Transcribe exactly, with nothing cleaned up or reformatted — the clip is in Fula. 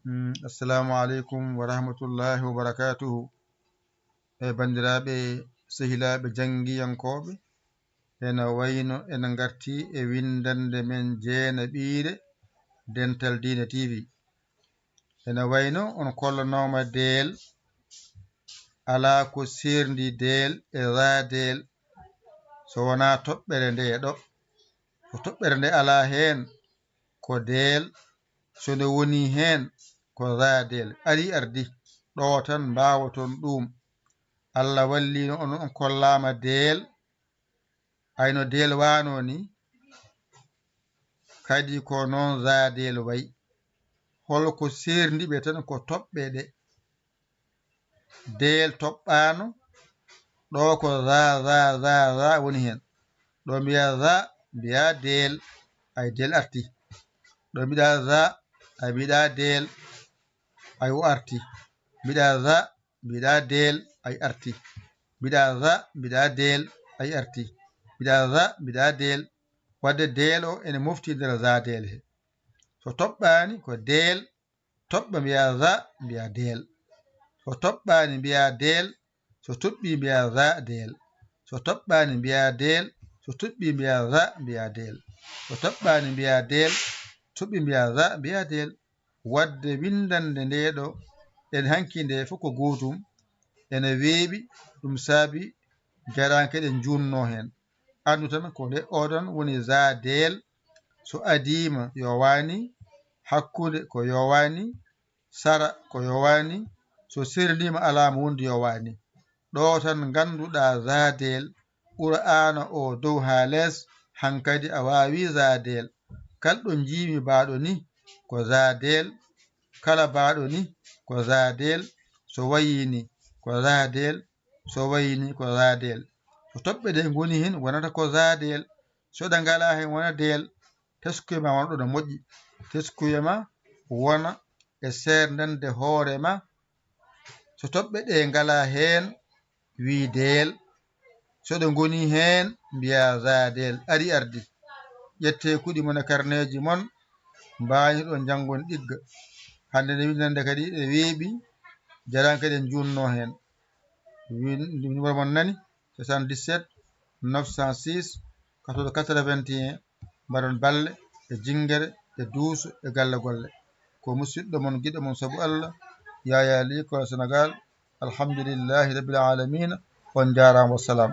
Mm, assalamu aleykum wa rahmatullahi wa barakatuhu. E banndiraaɓe, sehilaaɓe janngiyankooɓe, ena wayno ena ngarti e winndannde men jeenaɓiire Dental Diine T V. Ena wayno on kollanooma deel, alaa ko seerndi deel e raa deel, so wonaa toɓɓere ndee ɗo. So toɓɓere nde alaa heen, ko deel, so nde wonii heen, ko raa deel. Arii ardi, ɗo tan mbaawoton ɗuum. Alla walliino on, on kollaama deel, ay no deel waanoo ni, kadi ko noon raa deel wayi. Hol ko seerndi ɓe tan ko toɓɓe ɗe. Deel toɓɓaano, ɗo ko raa, raa, raa, raa woni heen. Ɗo mbiyaa raa, mbiyaa deel, ay deel arti. Ɗo mbiɗaa raa, ay mbiɗaa deel, ay o arti. Mbiɗaa raa, mbiɗaa deel, ay arti. Mbiɗaa raa, mbiɗaa deel, ay arti. Mbiɗaa raa, mbiɗaa deel. Wadde deel o ene mofti nder raa deel he. So toɓɓaani ko deel, toɓɓa mbiyaa raa, mbiyaa deel. So toɓɓaani mbiyaa deel, so toɓɓii mbiyaa raa deel. So toɓɓaani mbiyaa deel, so toɓɓii mbiyaa raa, mbiyaa deel. So toɓɓaani mbiyaa deel, toɓɓii mbiyaa raa, mbiyaa deel. Wadde winndannde ndee ɗo, en hanki nde fof ko gootum, ene weeɓi, ɗum saabi jaraanke ɗe njuunnoo heen. Anndu tan ko le-, oo ɗon woni raa deel, so adiima yo waani, hakkunde ko yo waani, sara ko yo waani, so seerndiima alaa mo wondi yo waani. Ɗo tan ngannduɗaa raa deel, Qur'aana o dow haa les, hankadi a waawi raa deel. Kala ɗo njiimi baaɗo ni, ko raa deel, kala baaɗo ni, ko raa deel, so wayii ni, ko raa deel, so wayii ni, ko raa deel. So toɓɓe ɗe ngoni heen, wonata ko raa deel. So ɗe ngalaa heen, wona deel. Teskuya ma wona ɗo no moƴƴi. Teskuya ma wona e seerndande hoore ma. So toɓɓe ɗe ngalaa heen, wii deel. So ɗe ngoni heen, mbiyaa raa deel. Arii ardi. Ƴettee kuɗi mon e karneeji mon, mbaani ɗo njanngon ɗigga. Hannde nde winndannde kadi ɗe weeɓi, jaraanke ɗe njuunnoo heen. Win-, numéro mon nani, soixante-dix-sept neuf cent six quatorze quatre-vingt-un. Mbaɗon balle e jinngere e duuso e galle golle. Ko musidɗo mon, giɗo mon sabu Allah, Yaya Ly, Kola Senegal. Alhamdulillahi Rabbil Alamina. On njaaraama, wassalam.